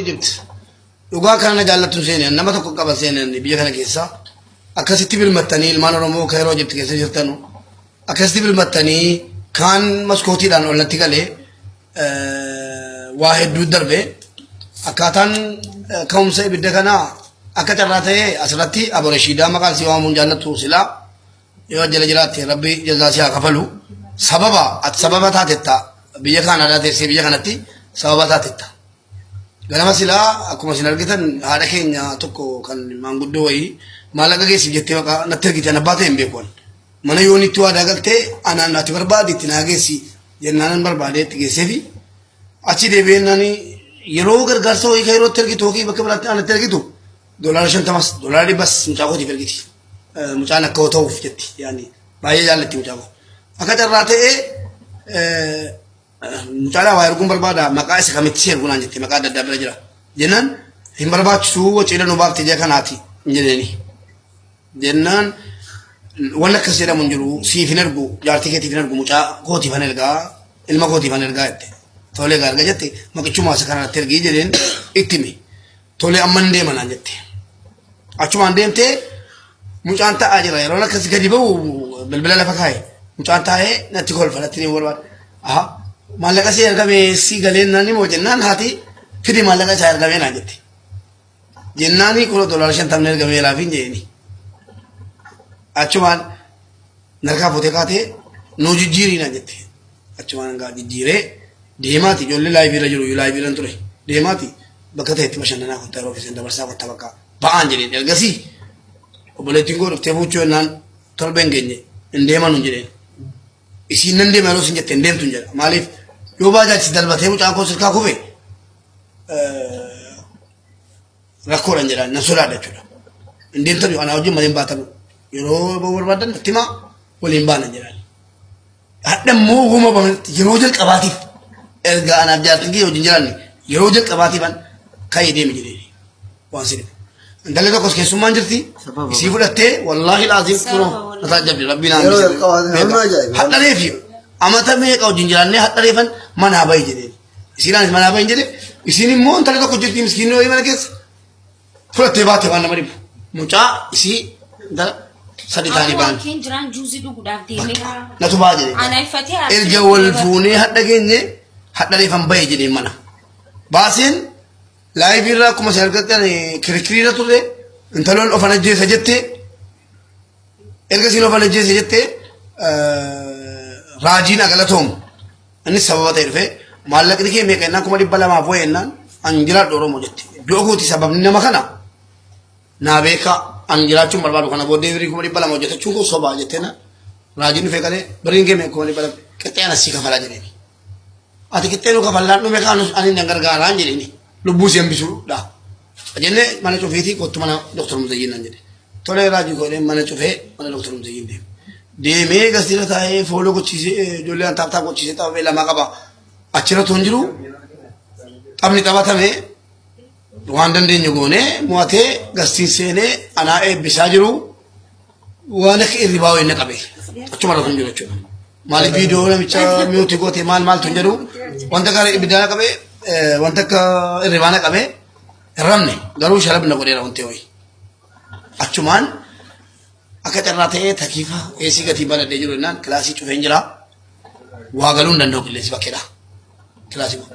Egypt dhugaa kana na jaallattu seenan nama tokko qaba seenan biyya kana keessa akkasitti birmattanii ilmaan Oromoo kan yeroo Egypt keessa jirtanu akkasitti birmattanii kaan maskootiidhaan ol natti galee waa hedduu darbe akkaataan ka'umsa ibidda kanaa akka carraa ta'ee asirratti Abu Rashiidaa maqaan si waamuun jaallattu silaa yoo jala jiraatte rabbi jazaa si haa kafalu. Sababa ati sababa taatetta, biyya Kaanaadaa teessee biyya kanatti sababa taatetta. Ganama silaa akkuma isin argitan haadha keenya tokko kan maanguddoo wayii maallaqa geessiif jettee maqaa natti ergite, an abbaa ta'e hin beeku. Mana yoonitti waadaa galtee anaan ati barbaade itti naa geessi jennaanan barbaadee itti geesseefi achi deebi'ee yeroo gargaarsa wayii kan yerootti ergitu yookiin bakka biraatti anatti ergitu $50s $100s mucaa kootiif ergiti. Mucaan akka ta'uuf jetti, yaani baay'ee jaallatti mucaa koo. Akka carraa ta'ee mucaadhaa waa erguun barbaada, maqaa isa kamitti si ergu naan jette, maqaa adda addaa bira jira. Jennaan hin barbaachisu, waciidha nu baafte jee kanaati hin jedheeni. Jennaan wanni akkas jedhamu hin jiru, siif hin ergu, jaartii keetiif hin ergu, mucaa kootiif hin ergaa, ilma kootiif hin ergaa jette. Tolee gaa erga jette maqichuma isa kanarratti ergii jedheen itti hime. Tolee amma hin deema naan jette. Achumaan deemtee mucaan taa'aa jira, yeroon akkas gadi ba'u bilbila lafa kaa'e, mucaan taa'ee natti kolfa, natti ni barbaada. Aha, maallaqa si ergame si galeen naan himoo jennaan, haati fidi maallaqa isaa ergamee naan jette. Jennaani kun $50 ergamee laafiin jedheeni. Achumaan narkaa fuutee kaatee nuu jijjiirii naan jette. Achumaan gaa jijjiiree deemaati, ijoollee live irra jiru, live irra ture, deemaati bakka ta'etti bashannanaa kottaa, yeroo keessan dabarsaa kottaa, bakka ba'aan jedheen. Ergasii obboleettiin koo dhuftee fuuchuu jennaan torbeen geenye hin deemanu jedheen. Isiin nan deema yeroo isin jette hin deemtu hin jedha. Maaliif yoo baajaachi dalbatee mucaan koo sirkaa kufe rakkoodhaan jedhaan nan sodaadha jechuudha. Hin deemtanu, anaa wajjin malee hin baatanu. Yeroo barbaadan natti himaa, waliin baanan jedhaan. Hadha immoo uuma banutti yeroo jalqabaatiif erga anaaf jaartiin kiyya wajjin jiraanne yeroo jalqabaatiif an ka'ee deemi jedhee waan si dhibu. Intalli tokkos keessummaan jirti. Sababa. Isii fudhattee wallaahi laaziim Sababa kunoo wallaahi. mataa jabdi rabbiin haa Yeroo hambise. jalqabaatiif Beeka. amma ajaa'iba. Hadha reefi amata meeqa wajjin jiraannee hadha reefan manaa bahi jedhee. Isiinaanis manaa bahi jedhe, isiin immoo intalli tokko jirti miskiinni wayii mana keessa fudhattee baate, waan nama dhibu. Mucaa isii intala sadi ta'anii ba'an. Waan keen jiraan juuzii dhuguudhaaf deemee. Natu ba'a jedhee. Ana iffatee Erga wal fuunee hadha geenye hadha reefan bahe jedhee mana. Baaseen live irraa akkuma isin argattan kirikiriirra turre, intaloon ofan ajjeesa jette, erga isiin ofan ajjeesa jette raajiin agalatoomu innis sababa ta'e dhufe, maallaqni kee meeqa jennaan 200,000 wayii jennaan, an jiraadhu Oromoo jette. Du'a kooti sababni nama kana naa beekaa, an jiraachuun barbaadu, kana booddee birrii 200,000 hojjetachuun koo sobaa jettee na raajiin dhufee galee birriin kee meeqa, 200,000, qixxee ana sii kafalaa jedheeni. Ati qixxee nu kafallaan dhume kaanus ani nan gargaaraan jedheeni lubbuu si hambisuudha. Jennee mana cufiitii kottu mana Dr. Muzayyiin naan jedhe. Tolee raajii koo jedhee mana cufee mana Dr. Muzayyiin deeme. Deemee gastiira taa'ee follow gochiisee ijoollee an tap tap gochiisee taphee lama qaba. Achirra toon jiru taphni taphatame waan dandeenyu goonee mo'atee gastiin seenee anaa eebbisaa jiru waan akka irribaa wayii na qabe. Achuma irra tun jiru jechuudha. Maaliif viidiyoo namicha mute goote maal maaltu hin jedhu, wanta akka ibiddaa na qabe, wanta akka irribaa na qabe, hin ramne garuu shalabna godheera wanti wayii. Achumaan akka carraa ta'ee takiifa eesii gatii banadhee jiru jennaan kilaasii cufeen jira. Waa galuu hin danda'u, qilleensi bakkeedha. Kilaasii kun.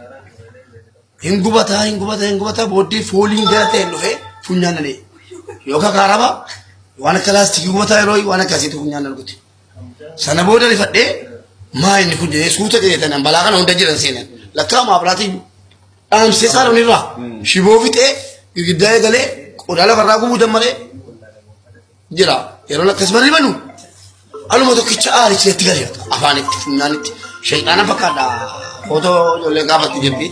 Hin gubataa, hin gubataa, hin gubataa, booddee fooliin gara ta'e dhufee funyaan na dha'e. Yookaan kaaraba waan akka laastikii gubataa yeroo waan akkasiitu funyaan na rukute. Sana booda rifadhee maa inni kun jedhee suuta jedhee tanan balaa kana hunda jiran seenan. Lakkaa maabiraatii dhaamsee saalon irraa shiboo fixee girgiddaa eegalee qodaa lafarraa gubuu jammaree jira. Yeroon akkas barri banu aluma tokkicha aarichi natti galee afaanitti funyaanitti shayxaana fakkaadha. Footoo ijoollee gaafatti jirti.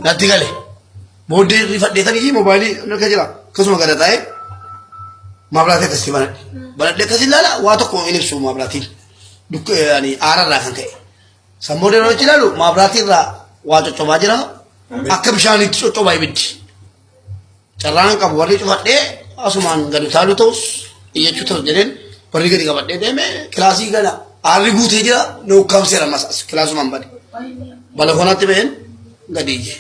Natti gale. Booddee rifadhee tanii moobaayilii harka jira. Akkasuma gada taa'ee maabiraatii akkasitti banadhe. Banadhee akkas ilaala, waa tokko hin ibsu maabiraatiin. Ani aararraa kan ka'e. San booda yeroo achi ilaalu maabiraatii irraa waa coccobaa jira. Akka bishaaniitti coccobaa ibiddi. Carraan qabu warri cufadhee asumaan gadi utaaluu ta'us iyyachuu ta'us jedheen warri gadi qabadhee deeme kilaasii gala. Aarri guutee jira, na ukkaamseera mas kilaasumaan bade. Balakonaatti baheen gadi iyye.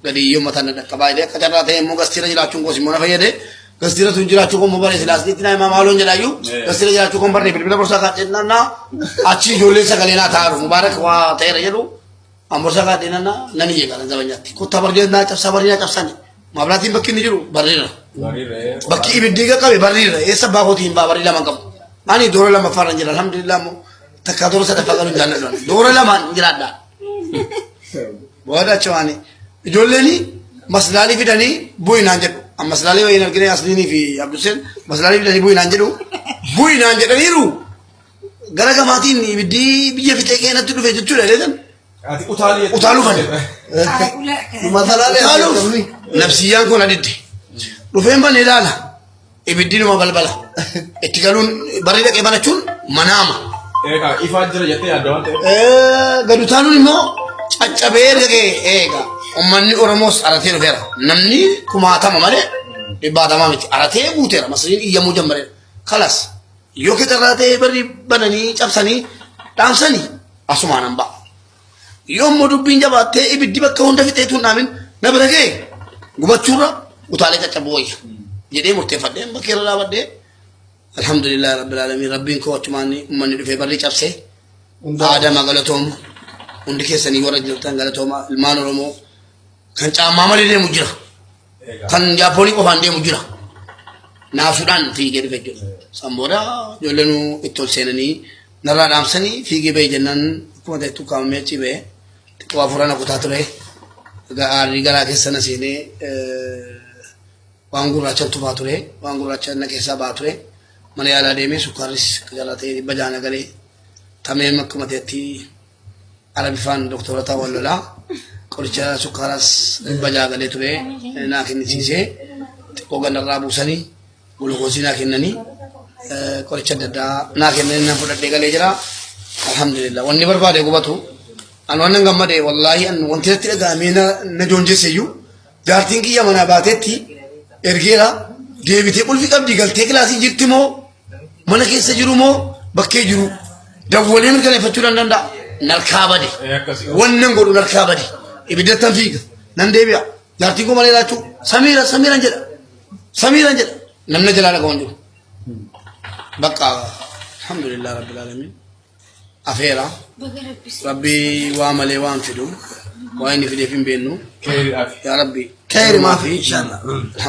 Gadi iyyuu mataan na dhaqqabaa jedhee akka carraa ta'e immoo gastiira jiraachuun koos immoo na fayyade. Gastiira tun jiraachuu koo immoo bare silaas itti naa himaa maaloon jedhaayyuu gastiira jiraachuu koon barree bilbila borsaa kaadhee nannaa achi ijoolleen sagalee naa taa'aru mubaarak waa ta'eera jedhu an borsaa kaadhee nannaa nan iyyee kana zabanyaatti. Kottaa barjee naa cabsaa barrii naa cabsani. Maablaatiin bakki inni jiru barriirra. Bakki ibiddi qaqqabe barriirra. Eessa abbaa kootii hin baa barrii lama hin qabu. Ani doora lammaffaarra jira alhamdulillah immoo takkaa doora sadaffaa galuun jaalladhu. Doora lamaan jiraadha. Booda achi waan ijoolleen maslaalii fidanii bu'i naan jedhu. An maslaalii wayii hin argine Asliinii fi Abduseen maslaalii fidanii bu'i naan jedhu. Bu'i naan jedhaniiru. Gara gamaatiin ibiddi biyya fixee keenatti dhufe jechuudha jedhan. Ati utaalii jettee. Utaaluufani. Masalaalee Utaaluuf nafsiyyaan kun adidde. Dhufeen bane ilaala. Ibiddi numa balbala. Itti galuun barri dhaqee banachuun manaama. Eegaa ifaa jira jettee yaadda waan ta'eef. Gad utaaluun immoo caccabee erga ga'e eega. Uummanni Oromoos aratee dhufeera. Namni kumaatama malee dhibbaatama miti. Aratee guuteera. Masriin iyyamuu jammareera. Kalas yoo kecarraa ta'ee barri bananii cabsanii dhaamsanii asumaan hambaa. Yoo immoo dubbiin jabaattee ibiddi bakka hunda fixee tun dhaamin na bira ga'e gubachuurra utaalee caccabuu wayya jedhee murteeffadhee bakka irra dhaabadhee alhamdulillah rabbil aalamiin rabbiin koo achumaan uummanni dhufee barri cabsee aadama galatoom hundi keessanii warra jirtan galatooma ilmaan Oromoo kan caammaa malee deemu jira. Kan Jaapoonii qofaan deemu jira. Naasuudhaan fiigee dhufe jechuudha. San booda ijoolleen itti ol seenanii narraa dhaamsanii fiigee ba'e jennaan akkuma ta'e tukkaamamee achi ba'e. Xiqqoo hafuura na kutaa ture. Egaa aarri garaa keessa na seenee waan gurraacha tufaa ture. Waan gurraacha na keessaa ba'aa ture. Mana yaalaa deemee sukkaarris jalaa ta'ee 600 na galee. Tameen akkuma ta'etti Arabifaan doktorota wal lolaa qoricha sukkaaraas 600 galee ture naa kennisiisee xiqqoo gandarraa buusanii gulukoosii naa kennanii qoricha adda addaa naa kennanii nan fudhadhee galee jira. Alhamdulillah wanni barbaade gubatu an wannan gammade wallaahi an wanti natti dhaga'amee na joonjesse iyyuu jaartiin kiyya manaa baateetti ergeera deebitee qulfi qabdi galtee kilaasii jirti moo mana keessa jiru moo bakkee jiru dawwalee mirkaneeffachuu nan danda'a. Narkaa bade. Wannan godhu narkaa bade. Ibiddattan fiiga. Nan deebi'a. Jaartiin koo malee laachuu. Samiira Samiiran jedha. Samiiran jedha. Namni jalaa dhaga'u hin jiru. Bakka alhamdulillah rabbil alamin. Afeera. Rabbi waa malee waan fidu. Waa inni fideef hin beennu. Keeriidhaaf. Yaa Rabbi. Keerimaaf inshallah. Alhamdulillah.